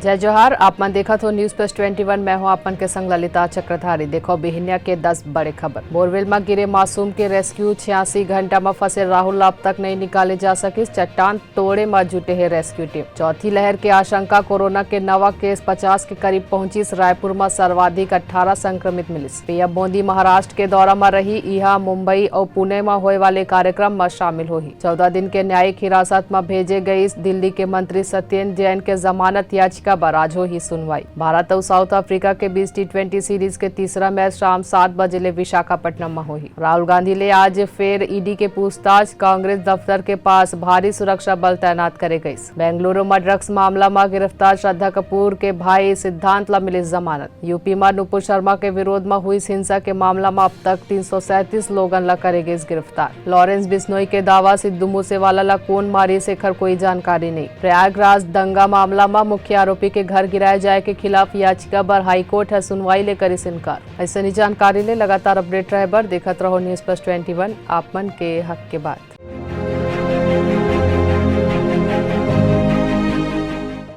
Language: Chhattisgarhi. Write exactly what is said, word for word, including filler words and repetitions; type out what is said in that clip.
जय जोहार, आप मन देखत हो News Plus twenty one, मैं हूं आप मन के संग ललिता चक्रधारी। देखो बिहिनिया के दस बड़े खबर। बोरवेल म गिरे मासूम के रेस्क्यू, छियासी घंटा म फंसे राहुल ला अब तक नहीं निकाले जा सकिस, चट्टान तोड़े म जुटे हे रेस्क्यू टीम। चौथी लहर के आशंका, कोरोना के नवा केस पचास के करीब पहुंचिस, रायपुर म सर्वाधिक अट्ठारह संक्रमित मिलिस। पीएम मोदी महाराष्ट्र के दौरा म रही, इहां मुंबई अउ पुणे म होए वाले कार्यक्रम म शामिल होही। चौदह दिन के न्यायिक हिरासत म भेजे गईस दिल्ली के मंत्री सत्येंद्र जैन के जमानत याचिका बर आज होही सुनवाई। भारत अउ साउथ अफ्रीका के बीच टी ट्वेंटी सीरीज के तीसरा मैच शाम सात बजे ले विशाखापट्टनम म होही। राहुल गांधी ले आज फेर ईडी के पूछताछ, कांग्रेस दफ्तर के पास भारी सुरक्षा बल तैनात करे गईस। बेंगलुरु म ड्रग्स मामला म गिरफ्तार श्रद्धा कपूर के भाई सिद्धांत ला मिलिस जमानत। यूपी म नुपुर शर्मा के विरोध म हुई हिंसा के मामला म अब तक तीन सौ सैंतीस लोगन ला करे गिस गिरफ्तार। लॉरेंस बिश्नोई के दावा, सिद्धू मूसेवाला ला कोन मारिस, एखर कोई जानकारी नहीं। प्रयागराज दंगा मामला म मुख्य आरोपी के घर गिराए जाए के खिलाफ याचिका बर हाईकोर्ट ह सुनवाई ले करिस इनकार। अइसने जानकारी ले लगातार अपडेट रहे बर देखत रहो News Plus twenty one, आप मन के हक के बात।